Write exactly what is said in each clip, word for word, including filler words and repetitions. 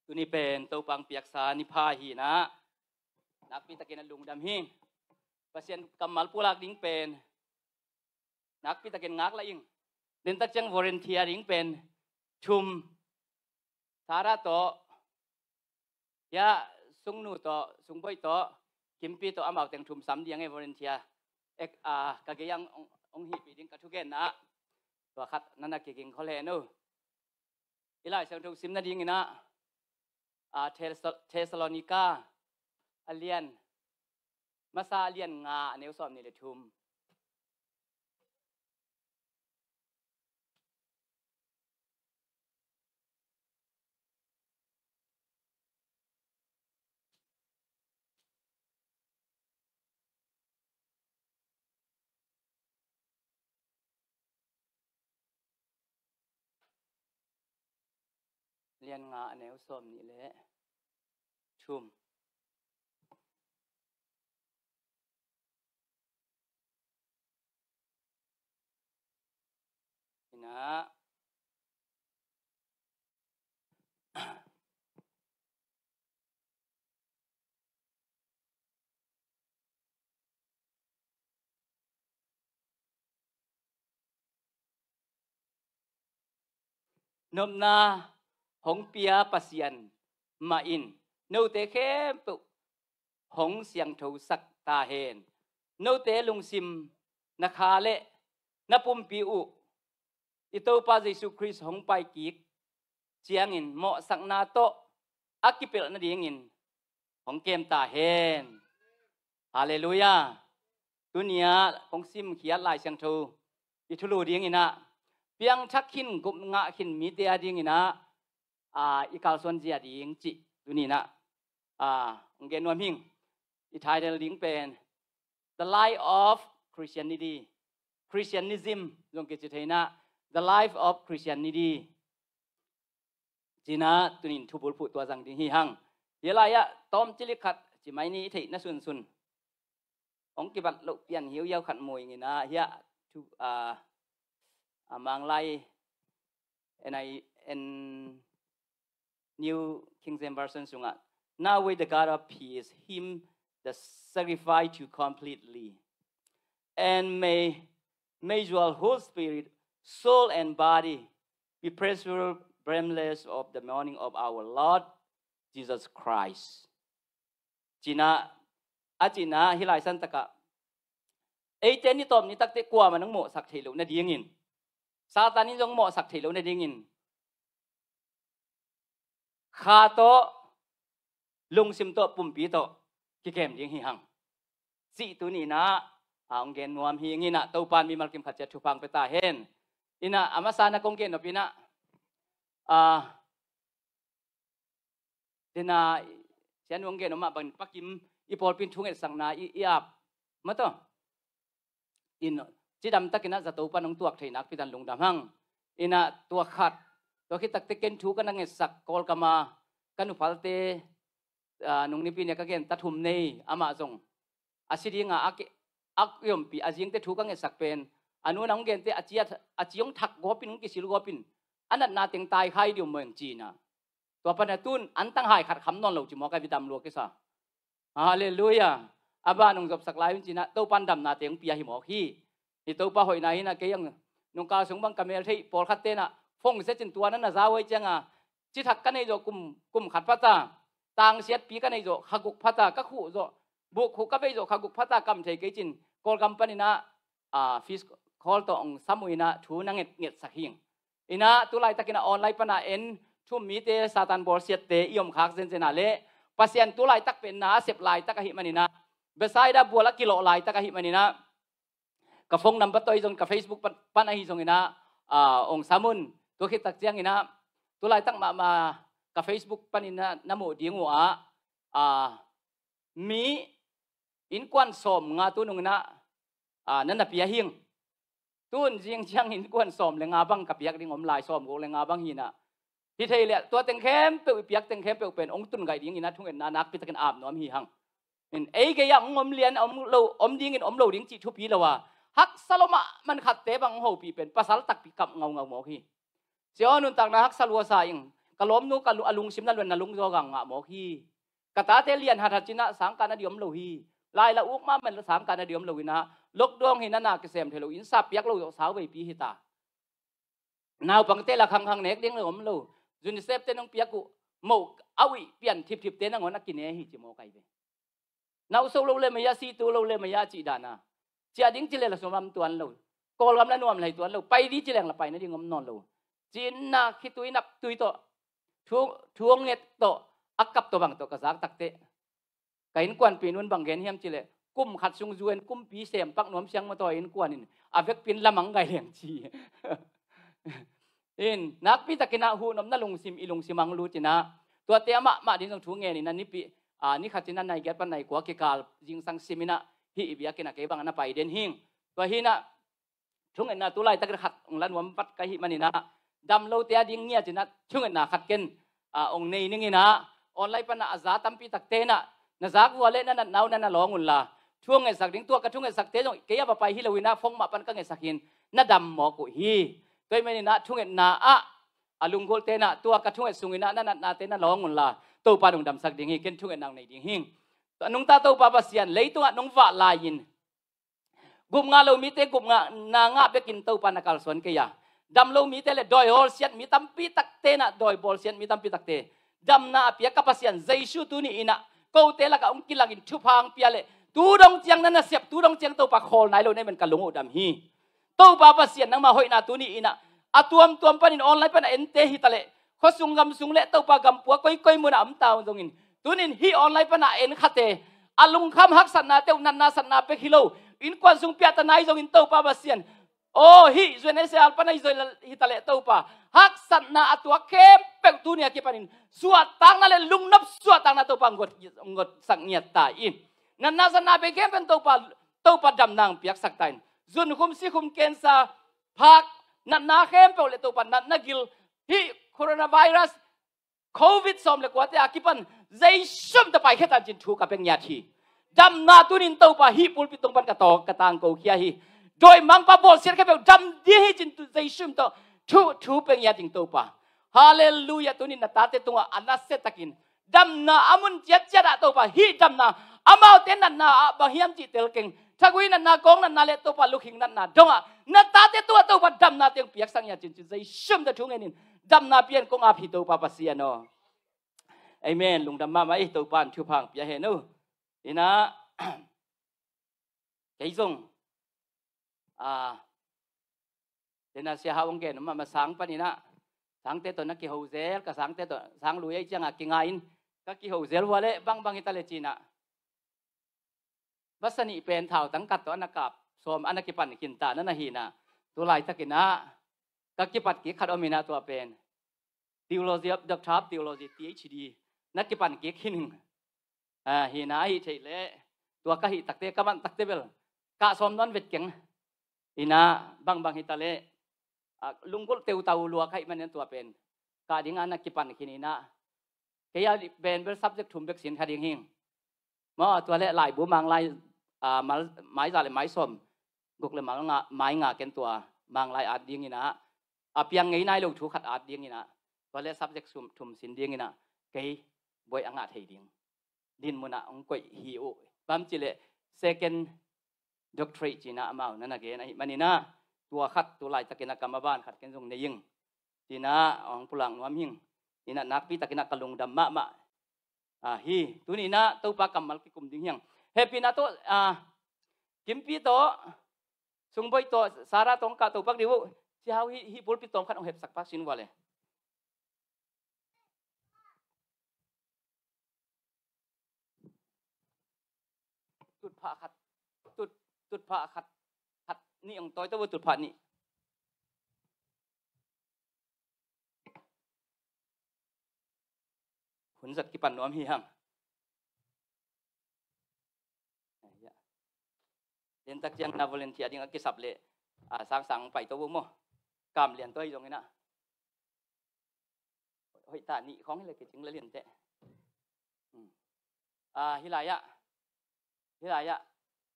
Tuni pen Topa hong piaksa ni pha hi-in ah, nakpi takin a lungdam hi. Pasian kammal pulak ding pen nakpi takin ngak la ing. Dentak ciang volunteer ding pen thum, Sara tawh, ya, Sungnu tawh, Sungboih tawh, Kimpi tawh, amau teng thum sam ding e, volunteer. Ek, a, ka gei ang hong, hong hihpih ding ka thugenna ah tua khat na na kiging khol hen uh. I Lai Siangtho sim nadingin ah, a, Thessal-, Thessalonica a lian, masa a lian nga, a neu sawmnih le thum. Lian nga, a neu sawmnih le thum. Ina. Nopna hong pia Pasian mah in note khempeuh hong siangthosak ta hen. Note lungsim, na kha le na pumpi uh i Topa Jesu Khrist hong paikik ciangin mawhsakna tawh a kipelh nadingin hong kem ta hen. Halleluiah. Tuni-ah kong simkhiat Lai Siangtho i thulu dingin ah, piangthak khin, gupngah khin mite a dingin ah, a, i kalsuan zia ding cih tuni-in ah, a, hong gen nuam hing. I title ding pen The Life of Christianity, Christianism zong kici thei-in ah, The Life of Christianity. Ci-in ah tuni-in thubulphuh tua zang ding hi hang. Hih lai-ah tawmcilik khat ci mai ni, i theihna sunsun. Hong kibat loh pian hiauhiau khat mu ing in ah, hiah thu, a, a, Manglai, N I, N, New King James Version sungah, "Now with the God of peace, him the sacrifice to completely. And may, may your whole spirit, soul and body be preserved blameless of the morning of our Lord Jesus Christ." Ci-in ah, a cihna hih lai santakah, eite ni tawp ni takte kuamah nong mawhsak theih loh nadingin, Satan in zong mawhsak theih loh nadingin, kha tawh, lungsim tawh, pumpi tawh kikem ding hi hang, cih tuni-in ah, a, hong gen nuam hi ing in ah, Topa in mimal kim khat ciat thupha hong pia ta hen. In ah, a masa-in ah kong gen nop in ah, a, dena, sian hong gen nop mah bangin Pa Kim i pawlpi in thu ngetsakna i, i ap mah tawh. In, cidam takin ah zato pan hong tuak thei nakpi takin lungdam hang. In ah tua khat, tua khit takteh ken thu ka na ngetsak Kawlgam a ka nuphalte, a, nung nipi ni-a ka gen ta thum nei, amah zong a si ding a, a ki, a ki ompih, a zingte thu ka ngetsak pen, a nu-in ah hong gente a ci a, a ci hong thak gawpin, hong kisil gawpin, a natna teng taikhia ding maw eng ci-in ah. Tua pan a tun antang hai khat kham nawn lo ci maw, ka vidam lua kisa. Halleluiah. A ban hong zopsak lai un ci-in ah, Topa in damna teng pia hi mawk hi. Hih Topa hoihna hi-in ah, kei ang nungkal sung bang ka mel theih pawlkhatte in ah phone sia cin tua na na za huai ciang a, ci thak ka nei zawh kum, kum khat pha ta, tangsiatpi ka nei zawh kha guk pha ta, ka khuh zawh, buk khuh ka bei zawh kha guk pha ta, kam thei kei cin Kawlgam panin ah, a, fist call tawh hong sam uh in ah, thu na nget, ngetsak hing. In ah, tu laitakin ah online pan a en thum mite, Satan bawlsiatte i om khak zenzen a leh, Pasian tu laitak pen na a sep laitak ahih manin ah, Bethsaida bual a kilawh laitak ahih manin ah, ka phone number tawh ahi zong, ka Facebook pan, pan ahi zongin ah, a, hong sam un. Tua khit tak ciangin ah, tu laitak mahmah ka Facebook panin ah na muh ding uh ah, a, mi innkuan sawmnga tu nungin ah, a, na na pia hing. Tun zing ciang innkuan sawm le nga bang ka piak ding om lai, sawmguk le nga bang hi-in ah. Hi thei leh tua teng khempeuh, i piak teng khempeuh pen hong tun ngaih dingin ah thungetna nakpi takin ap nuam hi hang. In, ei gei-ah hong om lian, om lo, om dingin om lo ding cih thupi lo a, haksa lua mahmah khatte bang hong hopih pen pasal takpi kap ngaungau mawk hi. Sia aw, nuntakna haksa lua sa ing. ka lawmnu ka lu-, a lungsim na luan na lungzaw gangah mawk hi. Ka tate lian hathat cinah sangkah na di om lo hi. Lai la uk mahmah sangkah na di om lo inah, lockdown hi na na kisem thei lo, inn sap piak lo zawh sau veipi hi ta. Naupangte la khangkhang nek ding lo om lo. UNICEF te nong piak uh moh a uih pian thipthipte nangawn a kine hi ci mawk ai ve. Nauso lo le maya, situ lo le maya cih dana. Ciah ding ci le la sumam tuan lo. Kawlgam la nuam lai tuan lo. Pai di ci leng la pai nading om nawn lo. Cinna khitui nap tui tawh, thu, thu nget tawh, a kap tawh bang tawh ka zak takte, ka innkuanpi nun bang gen hiam ci le, kum khat sung UN kumpi sempak nuam siang mataw innkuan in a vekpin lamang gai leng ci. In nakpi takinah huhnopna lungsim i lungsim ang lut inah, tuate amah mah ding zong thu ngen inah nipi, a, ni khat cinah nai giat pan nai kua kikal zingsang sim inah, hih i biakinn ah kei bangah na pai den hing. Tua hinah thungetna tu laitakin khat ong la nuam vat ka hih maninah, dam lote a ding ngiat inah thungetna khat ken, a, ong nei ning inah, online panah a za tampi takte inah, na zak vua le na natna uh na na lawng unla, thu ong ngetsak ding, tua ka thungetsakte zong kei a va pai hi lo inah, phone mah pan ka ngetsak hin, na dam mawk uh hi. Tua hih maninah thungetna ah a lunggulhte inah tua ka thunget sung inah na natnate na lawng unla, Topa nong damsak ding hi, ken thungetna ong nei ding hing. Tua nungta Topa Pasian leitungah nong vah lai-in, gupngah lo mite gupngahna ngah bekin Topa na kalsuan kei a, dam lo mite le dawi bawlsiat mi tampi takte inah, dawi bawlsiat mi tampi takte damna a piak ka Pasian Jesu tuni inah, kote lakah ong kilangin thupha ong pia le, tu dong ciang na nasep, tu dong ciang Topa khawl nai lo na hih man ka lung uh dam hi. Topa Pasian nangmah hoihna tuni inah, a tuamtuam panin online panah ente hi taleh, khuasung gamsung le Topa gampua koikoi munah om ta uh zongin, tunin hih online panah en khate, a lungkham haksatnate uh natna satna pek hi lo, innkuan sung piahta nai zongin Topa Pasian, aw hih zuan ese alpana hi zoi hi taleh Topa, haksatna a tuak khempeuh tuni a kipanin suahtakna le lungnop suahtakna Topa ngot, ngotsak ngiat ta in, natna satna pek khempeuh Topa, Topa damna ong piaksak ta in, zunkhum sikhum cancer, phak, natna khempeuh le Topa natna gil, hih coronavirus, covid sawm le kuate a kipan Jesu min tawh paikhia ta in cin thu ka pia ngiat hi. Damna tunin Topa hih pulpit tung pan ka tawng, ka tangko khia hi. Dawimangpa bawlsiat khempeuh dam ding hi cin tu Jesu min tawh thu, thu pia ngiat ding Topa. Halleluiah, tunin na tate tungah a nasia takin damna a mun ciatciat ah Topa, hih damna amaute natna ah bang hiam cih tel keng. Thagui natna, kawng natna le Topa lukhing natna dongah na tate tungah Topa damna teng piaksak ngiat cin cin Jesu min tawh thu ngenin damna pian kong ap hi Topa Pasian aw. Amen. Lungdam mahmah ih, Topa in thupha ong pia hen uh. Inah kei zong, a, tena sia hau ong gen uh mah, ma sang paninah sangte tawh na kiho zel, ka sangte tawh sang lui ei ciangah kinga in ka kiho zel vua le bangbang hi taleh cinah, vasa nih pen thautang kat tawh a na kap sawm a na kipan khinta na na hinah, tu laitakinah ka kipat kik khat om inah tua pen Theology of, Doctor of Theology, P H D na kipan kik khin, a, hina ahi theih leh, tua ka hih takte, ka man takte bel kah sawm nawn vet keng. Inah bangbang hi taleh, a, lunggulh teutau lua ka hih manin tua pen kah dingah na kipan khin inah, kei a pen bel subject thum bek sin kha ding hing. Maw, tua le laibu Manglai, a, mal, mai za le mai sawm guk le mal nga, mai nga ken tua Manglai at ding inah, a piang ngei nai lo thu khat at ding inah, tua le subject sum, thum sin ding inah kei buai a ngah thei ding dinmun ah ong koih hi uh. Bang ci le second doctorate cinah amau na na gen ahih maninah, tua khat tu laitakinah ka maban khat ken zong nei ing. Cinah ong pulak nuam hing. Inah nakpi takinah ka lungdam mahmah, a, hi. Tuninah Topa kammal kikum ding hiang. Hehpihna tawh, a, Kimpi tawh, Sungboih tawh, Sarah tawh ong kah topak dih uh. Sia hau hih, hih pulpit tawh khat ong hepsak pak sin vua le. Tutphah khat, tut, tutphah khat, khat nih ong tawi to vo, tutphah nih. Hun zat kipan nuam hi hang. Dentak ciang na volunteer ding a kisap leh, a, sangsang pai to vo maw. Kam lian to hi zong inah. Hoih ta, nih khawng hi le kicing la lian teh. Hmm. A, hi lai ah. Hi lai ah.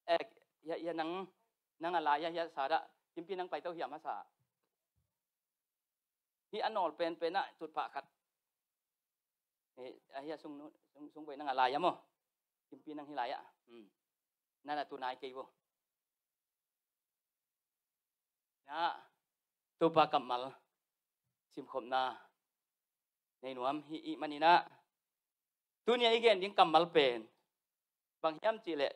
Eh, hia, hia nang, nang a lai ah, hia sa dah. Kimpi nang pai to hiam a sa. Hih a nawl penpen ah tutphah khat. Eh, ahi a sung, sung, sung boih nang a lai a maw. Kimpi nang hi lai a. Hmm. Nana tu nai kei bo. Na, Topa kammal simkhopna nei nuam hi ih maninah, tunia i gen ding kammal pen bang hiam cihleh,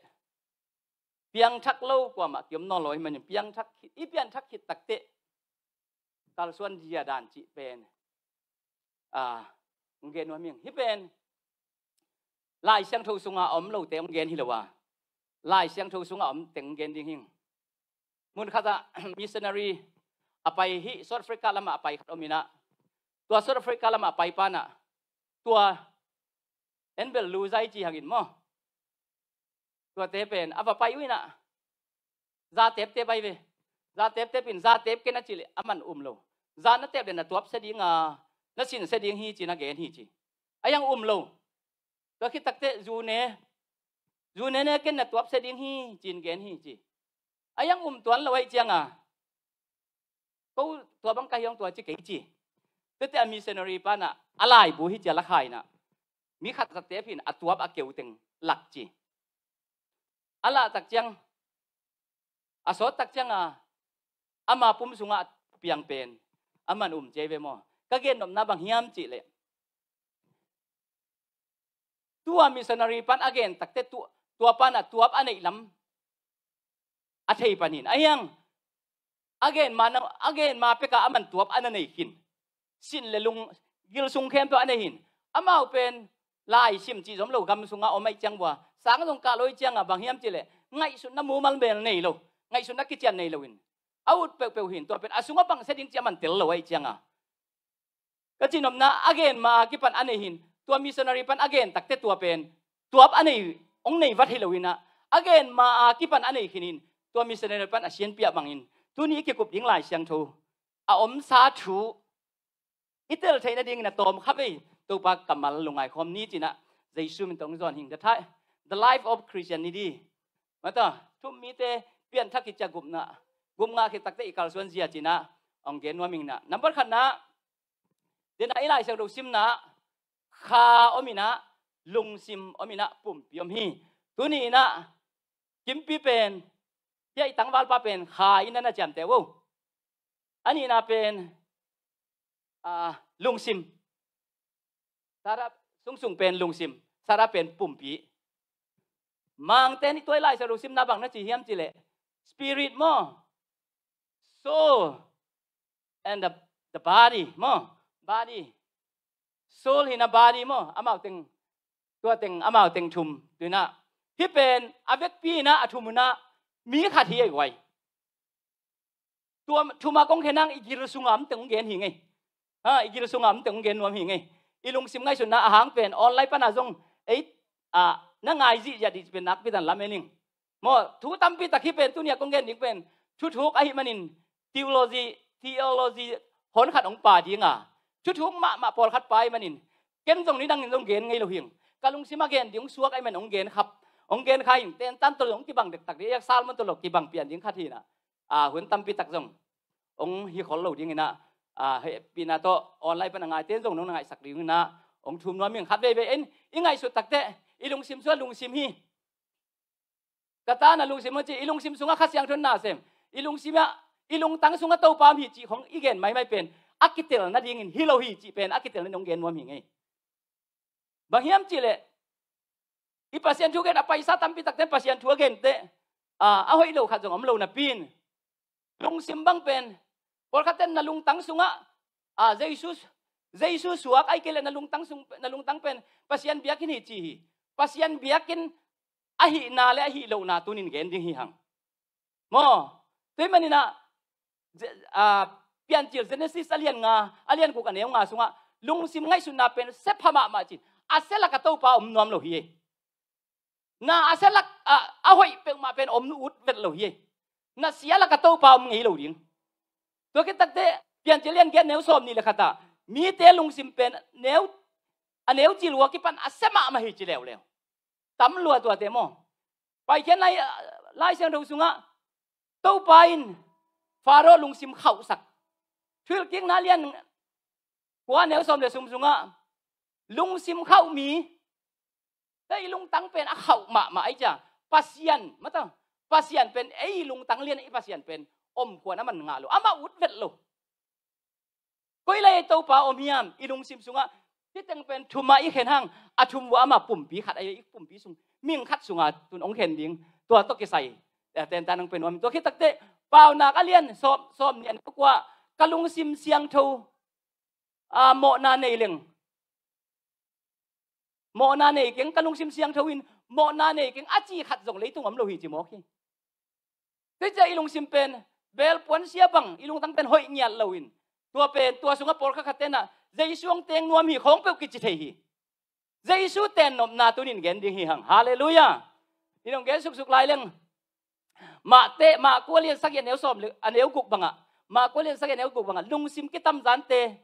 piangthak lo kuamah kiom nawn lo hi manin, piangthak khit, i pianthak khit takteh kalsuan zia dan cih pen, a, hong gen nuam hing. Hih pen Lai Siangtho sunga a om lote hong gen hi lo a, Lai Siangtho sunga a om teng hong gen ding hing. Mun khatah missionary a pai hi, South Africa lamah a pai khat om inah, tua South Africa lamah a pai panah tua en bel lu zai ci hangin maw, tuate pen a va pai uh inah, za teptep pai ve. Za teptep in, za tep ken a cih leh a man um lo. Za na tep leh na tuapsia ding a, na sinsia ding hi ci, na gen hi ci. A yang um lo. Tua khit takteh zu ne, zu ne ne ken na tuapsia ding hi ci-in gen hi ci. A yang um tuan lo ahih cianga, ko tua bang ka hi hong tua ci kei ci. Tuate a missionary panah a laibu hi ci a la kha inah, mi khat za tep in a tuap a keu teng lak ci. A lah tak ciang, a sawt tak cianga, ama pum sungah a piang pen a man um ci ei ve maw. Ka gen nopna bang hiam cihleh, tua missionary pan a gen takteh tu, tua panah tuap a neih lam a thei panin, a hiang, a gen ma na, a gen ma peka a man tuap a na nei khin. Sin le lung, gil sung khempeuh a nei hin. Amau pen laisim cih zom lo gam sunga om ahih ciang vua, sang zong kah lo ahih cianga bang hiam cihleh, ngaihsutna mumal mel nei lo, ngaihsutna kician nei loin a ut peuhpeuh hin. Tua pen a sungah bangsia ding cih a man tel lo ahih cianga, ka cihnopna a gen ma a kipan a nei hin. Tua missionary pan a gen takteh tua pen tuap a nei, hong nei vat hi lo inah, a gen ma a kipan a nei khin in, tua missionary pan a sianpiah bangin tuni i kikup ding Lai Siangtho a omsa thu i tel theih nadingin a tawm kha vei Topa kammal lungngai khawm ni cinah, Jesu min tawh hong zawn hing. The Thai, the life of Christianity. Mata, thum mite pianthak hi cia gupna, gupna khit takteh i kalsuan zia cinah hong gen nuam hing inah. Nambat khatna, denah i Lai Siangtho simna kha om inah, lungsim om inah, pumpi om hi. Tuni inah Kimpi pen, hia i tangvalpa pen kha in a na ciamteh uh. A nihna pen, ah, lungsim. Sarah sungsung pen lungsim, Sarah pen pumpi. Mangte nih tua i Lai Siangtho simna bang na ci hiam cihleh, spirit maw, soul and the, the body maw, body. Soul hi na, body maw, amau teng, tua teng, amau teng thum. Tuinah hih pen a vekpi inah a thum unah mi khat hi ei guai. Tua thumah kong khenang i gil sunga om teng hong gen hi ngei. Ha, i gil sunga om teng hong gen nuam hi ngei. I lungsim ngaihsutna a hang pen online pana zong ei, a, na ngai zihziah dih pen nakpi tan lam en ing. Maw, thu tampi tak hi pen, tunia kong gen ding pen thuthuk ahi manin, theology, theology hon khat hong pa dinga, thuthuk mahmah pawlkhat pa ahi manin, ken zong nidangin zong gen ngei lo hing. Ka lungsim a gen ding hong suak ahi manin hong gen khap, hong gen kha hing. Tentan tawh hong kibang dektak ding, yak Salmon tawh lo kibang pian ding khat hinah, a, hun tampi tak zong hong hi khol lo dinginah, a, hehpihna tawh online pana ngaite zong nong na ngaihsak dinginah hong thum nuam hing. Khat veivei en i ngaihsut takteh i lungsim sua lungsim hi. Ka ta na lungsim hong ci, i lungsim sungah Kha Siangtho na sem, i lungsim ah, i lungtang sungah Topa om hi cih khong i gen maimai pen a kitel nadingin hi lo hi cih pen a kitel nading hong gen nuam hi ngei. Bang hiam cihleh, i Pasian thu gen a paisa tampi takte Pasian thu a gente, a, a hoih lo khat zong om lo napi in, lungsim bang pen, pawlkhatte na lungtang sungah, a, Jesu, Jesu suak ahi kei leh na lungtang sung, na lungtang pen Pasian biakinn hi ci hi. Pasian biakinn ahihna le ahih lohna tunin gen ding hi hang. Maw, tua hi maninah, Je-, a, Piancil Genesis a lian nga, a lian guk a neu nga sungah lungsim ngaihsutna pen sepha mahmah cin, a sia laka Topa om nuam lo hi. Na a sia lak, a, a hoih peuhmah pen om ut vet lo hi. Na sia laka Topa om ngei lo ding. Tua khit takteh Piancil lian giat neu sawm nih le khatah mite lungsim pen neu, a neu cil uh a kipan a sia mahmah hi ci leuleu. Tam lua tuate maw. Paikhiat Lai, Lai Siangtho sungah Topa in Pharaoh lungsim khauhsak. Thuhilhkikna lian kua neu sawm le thum sungah Lungsim khauh mi. Te i lungtang pen a khauh mahmah ahi cia. Pasian, mata. Pasian pen ei lungtang lian i Pasian pen om khuan a man ngah lo. Amah ut vet lo. Koi lai Topa om hiam, i lungsim sungah. Hih teng pen thumah i khen hang, a thum vua amah pumpi khat ahi, i pumpi sung. Ming khat sungah tun ong khen ding. Tua tawh kisai. Tua tentan ong pen om. Tua khit takteh, Paunak a lian, sawm, sawm nih a neu kua, ka lungsim siangtho. A, mawhna nei leng. Mawhna nei keng, ka lungsim siangtho in, mawhna nei keng, a ci khat zong leitung om lo hi ci mawk hi. Tua cia i lungsim pen, belpuan sia bang, i lungtang pen hoih ngiat lo in. Tua pen, tua sungah pawlkhat khat tenah, Jesu hong teng nuam hi khawng peuh kici thei hi. Jesu ten nopna tunin gen ding hi hang. Halleluiah. I nong gen suksuk lai leng. Mate, Marku a lian sagih a neu sawm le, a neu guk bangah. Marku a lian sagih a neu guk bangah. Lungsim kitamzante.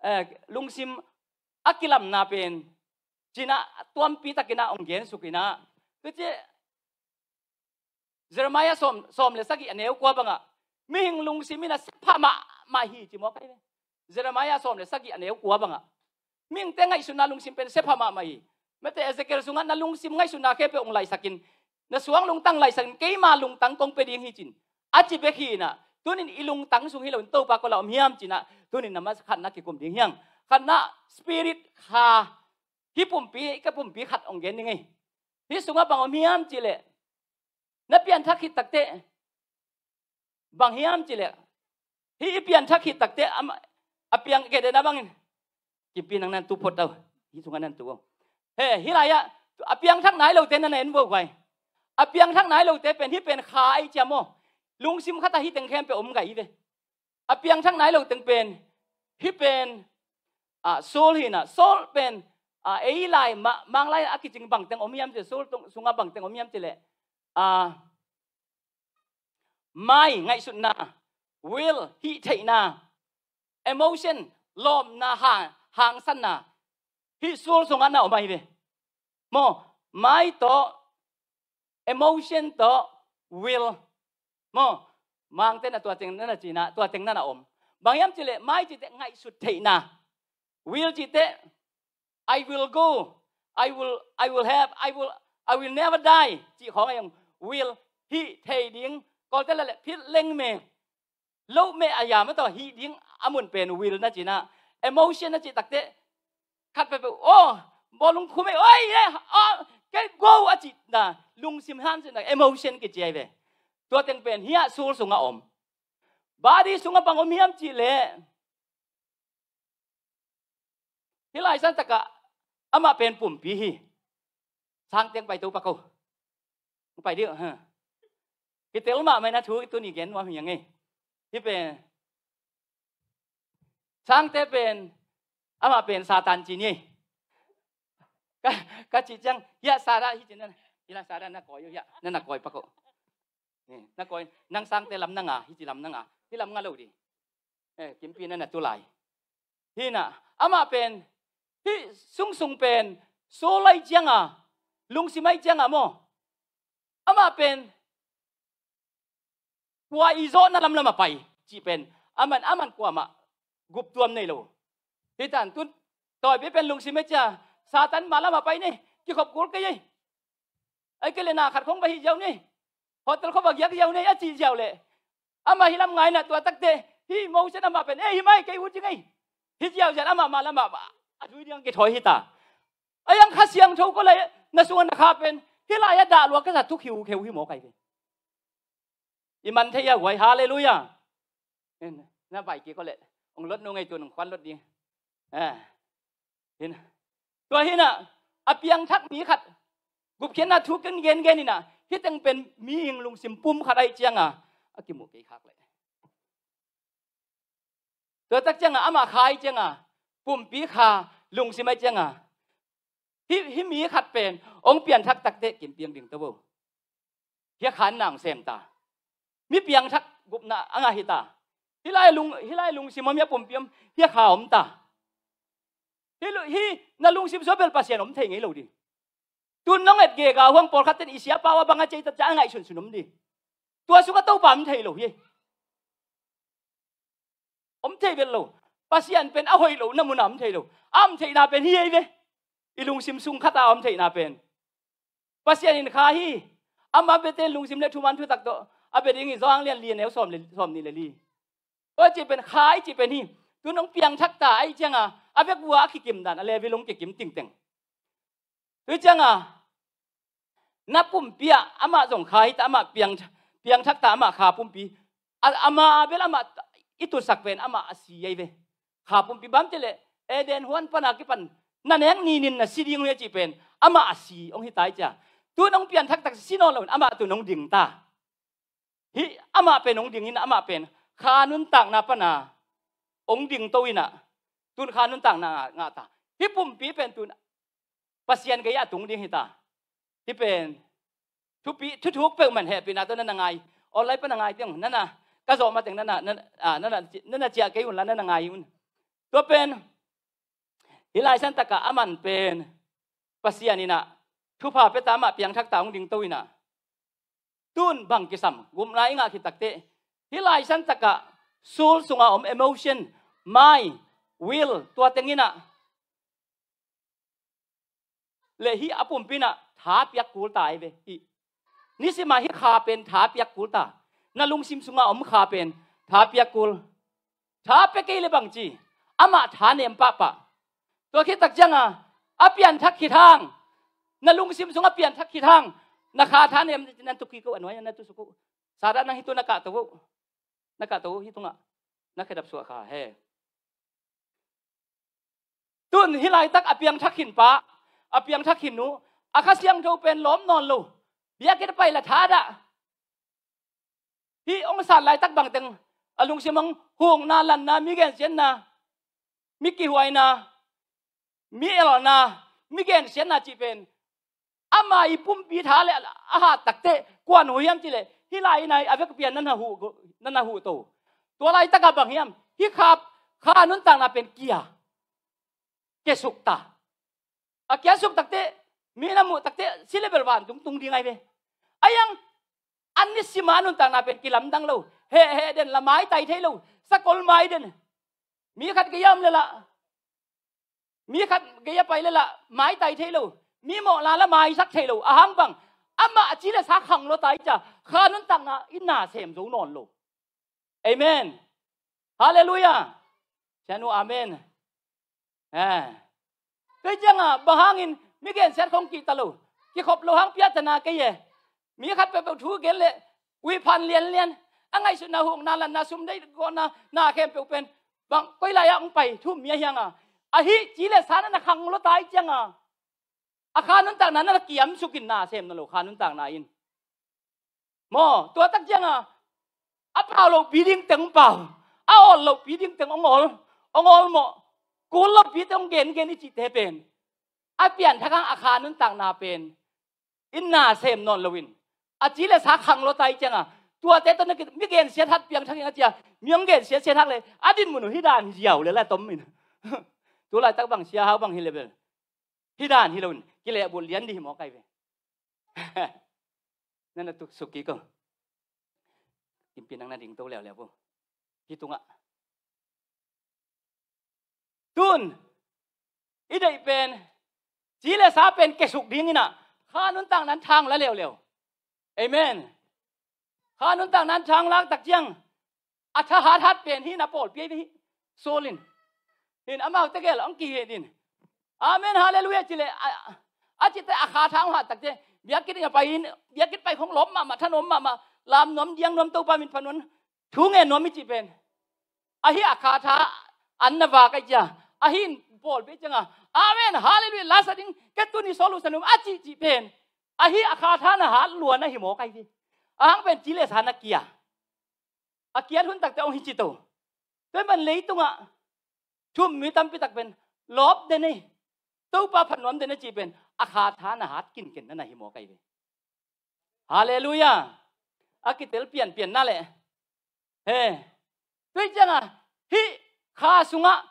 Eh, lungsim a kilamna pen. Cinah tuampi takinah ong gen sukinah. Tuci Jeremiah sawm, sawm le sagih a neu kua bangah. Mihing lungsim in a sepha mahmah hi ci mawk ahi ve. Jeremiah sawm le sagih a neu kua bangah. Mihingte ngaihsutna lungsim pen sepha mahmah hi. Mate Ezekiel sungah na lungsim ngaihsutna khempeuh ong laisakin. Na suang lungtang laisakin keima lungtang kong pia ding hi cin. A ci bek hi inah. Tunin i lungtang sung hi loin Topa koi la om hiam cinah. Tunin na masa khatna kikum ding hiang. Khatna spirit kha. Hih pumpi, ka pumpi khat ong gen ding hi. Hih sungah bang om hiam cileh. Na pianthak khit takteh. Bang hiam cileh. Hih i pianthak khit takteh, a piang kei dena bangin. Kimpi nang nan tu phot tau. Hih sungah nan tu. He, hih lai-ah, a piangthak nai lote nan en vo guai. A piangthak nai lote pen, hih pen kha ahi cia maw. Lungsim khatah hih teng khempeuh om gai hi ve. A piangthak nai lo teng pen, hih pen, a, soul hi inah, soul pen, a, ei lai, ma, mang lai a kicing bangteng om hiam cileh, soul sungah bangteng om hiam cileh. A, mai, ngaihsutna, will, hih theihna, emotion, lawpna, ha, hangsanna, hih soul sungah na om ahi ve. Maw, mai tawh, emotion tawh, will. Maw, mangte na tua teng na na cinah, tua teng na na om. Bang hiam cileh, mai cite ngaihsut theihna. Will cite, I will go, I will, I will have, I will, I will never die. Cih khawng a iang will hih thei ding, Kawlte la leh phit leng me. Lo me a yam a tawh hih ding a mun pen will na cinah. Emotion na cih takteh. Khat peuhpeuh, oh, bawlung khum ei, oi, eh, oh, kei go a cihna. Lungsim han cinah, emotion kici ahi ve. Tua teng pen hiah soul sungah om. Body sungah bang om hiam cileh. Hih lai san takah amah pen pumpi hi. Sangteng pai to pa ko. Pai dih, ha. Kitel mahmah na thu tuni gen nuam hi a ngei. Hih pen. Sangte pen. Amah pen Satan ci ni. Ka, ka cih ciang. Hiah Satan hi ci nan. Hilah Satan na kawi uh hiah. Na na kawi pa ko. Eh, na kawi, nang sangte lam na nga, hih ci lam na nga, hih lam nga lo dih. Eh, kimpi na na tu lai. Hih na, amah pen, hih sungsung pen, soul ahi cianga, lungsim ahi cianga maw. Amah pen, kua i zawhna lamlam a pai, cih pen, aman, aman kuamah, guptuam nei lo. Hih tan tun, tawipi pen lungsim ahi cia, Satan mah lamah pai ni, kikhop kul kei ei. Ai kei le na khat khong va hih ziau ni. Hotel khong va giak ziau ni, a cih ziau le. Amah hih lam ngaina tua takte. Hih Moses amah pen, eh, hih mai kei ut ci ngei. Hih ziau zian amah mah lamah ba. A zui diang kithawi hita. A yang Kha Siangtho ko lai, na sunga na kha pen. Hih lai a dah lua ka za thuk hiu kheu hi maw kai ve. I man thei a huai, halleluiah. Na bai kik ko le. Ong lot nu ngei tu nong khuan lot ding. Eh. Hina. Tua hina. A piangthak mi khat. Gupkhiatna thu keng gen gen ina. Hiteng pen mi ing lungsim pum khat ahi cianga. A kimu kei khak le. Tua tak cianga, ama khai cianga. Pumpi kha lungsim ahi cianga. Hi, hi mi khat pen, ong pianthak takte kim piang ding to bo. Hia khan nang sem ta. Mi piangthak gupna anga hi ta. Hi lai lung, hi lai lungsim om hia pumpi om, hia kha om ta. Hi lu, hi na lungsim so bel Pasian om thei ngei lo ding. Tun nong et gega huang pawlkhat ten i sia pau a bang a cei ta ca a ngaihsun sun om ding. Tua sung a Topa om thei lo hi. Om thei vet lo. Pasian pen a hoih loh na mun a om thei lo. A om theihna pen hi ei ve. I lungsim sung khat a om theihna pen Pasian in kha hi. Ama bete lungsim le thuman thutak tawh a bia ding hi. Johan lian li, a neu sawm le, sawm nih le li. Tua cih pen kha i cih pen hi. Tu nong piangthak ta ahih cianga a vekpi-a a kikim dan a level hong kikim tingteng. Tua cianga na pumpi ah amah zong kha hi ta, amah piang, piangthak ta, amah kha pumpi. A, ama bel amah i tutsak pen amah a si ei ve. Kha pumpi bang cih leh Eden huan pana kipan na nek ninin na si ding uh hi a cih pen amah a si hong hi ta hi cia. Tu nong piangthak ta si nawn lo in amah tu nong ding ta. Hih amah pen hong ding in, amah pen kha nuntakna pana hong ding to in ah, tun kha nuntakna ngah ta. Hih pumpi pen tun Pasian gei ah tung ding hi ta. Hih pen thupi, thuthuk peuhmah hehpihna tawh na na ngai. Online pana ngai teng, na na, ka zawh mateng na na, na na, ah, na na, na na ciah kei un la, na na ngai un. Tua pen hih laisan takah aman pen Pasian in ah thupha pia ta, amah piangthak ta hong ding to in ah. Tun bang kisam, gupna i ngah khit takteh, hih laisan takah soul sunga om emotion, mind, will, tua teng in ah, le hih a pumpi in ah tha piak kul ta ei ve. Hih nisim ah hih kha pen tha piak kul ta. Na lungsim sunga om kha pen tha piak kul. Tha pia kei le bang ci, amah tha nem pahpah. Tua khit tak cianga a pianthak khit hang, na lungsim sung a pianthak khit hang, na kha tha nem, nan tu kik uh, a nuai na tu suk uh. Satan nang hih tu na kahto uh. Na kahto uh, hih tungah na khedap suah kha he. Tun hih laitak a piangthak khin pa, a piangthak khin nu, a Kha Siangtho pen lawm nawn lo. Biakinn a pai la thadah. Hih hong sat laitak bangteng a lungsim hong hukna, lanna, mi gensiatna, mi kihuaina, mi elna, mi gensiatna cih pen ama i pumpi tha le a hat takteh kuan hu hiam cih leh hih lai-in a vekpi-a na na huh, na na huh to. Tua laitakah bang hiam? Hih kha, kha nuntakna pen kia, kiasuk ta. A kiasuk takteh, mi na muh takteh si le bel vantung tung ding ai ve. A iang an ni sima nuntakna pen kilamdang lo. Heh heh den la maitai thei lo. Sakol mai den. Mi khat gei a om le lah, mi khat gei a pai le lah maitai thei lo. Mi mawhna la maisak thei lo. A hang bang, amah a ci le sa khang lo tai cia. Kha nuntakna in na sem zo nawn lo. Amen. Halleluiah. Sianu amen. Eh. Kei cianga bang hangin mi gensiat khong kihta lo, kikhop lo hang piahtana kei e. Mi khat peuhpeuh thu gen le uiphan lianlian, a ngaihsutna, hukna, lanna, sum deih gawhna, na khempeuh pen bang koi lai-ah hong pai thum mi a hianga, ahi ci le sa na na khang lo tai cianga, a kha nuntakna na na kiamsukin na sem na lo kha nuntakna in. Maw, tua tak cianga a pau lopi ding teng hong pau, a awl lopi ding teng hong awl, hong awl maw, kul lopi teng hong gengen i cihte pen a pianthak hang a kha nuntakna pen in na sem nawn loin, a ci le sa khang lo tai cianga, tuate tawh na ki, mi gensiat hat piangthak in a cia, mi hong gensiat siat hak le a dinmun uh hi dan ziau le la tom in. Tu laitak bang sia hau bang hi le bel hi dan hi loin kilehbulh lian dih hi maw kai ve. Na na tuk suk kik o. Kimpi nang na ding to leuleu bo. Hi tungah tun i deih pen ci le sa pen kiasuk dingin ah kha nuntakna in thang la leuleu. Amen. Kha nuntakna in thang lak tak ciang a thahat hat pen hi na pawlpi ai ve hi. Saul in, hin amau tegel hong kihin in, amen, halleluiah ci le a, a cite a kha thang hat takte biakinn a pai in, biakinn pai khong lawm mahmah, thanuam mahmah, lam nuam, diang nuam, Topa min phat nuam, thu ngen nuam i cih pen ahi a kha tha an na vak ai cia. Ahi in pawlpi cianga, amen, halleluiah, la sa ding, kei tuni Saul uh sa nuam a cih cih pen ahi a kha tha na hat lua na hi mawk ai ve. A hang pen ci le sa na kia. A kiat hun takte hong hi ci to. Tua man leitungah thum mi tampi tak pen lawp den ei, Topa phat nuam den ei cih pen a kha tha na hat kinken na na hi mawk ai ve. Halleluiah. A kitel pianpianna le he. Tua cianga hih kha sungah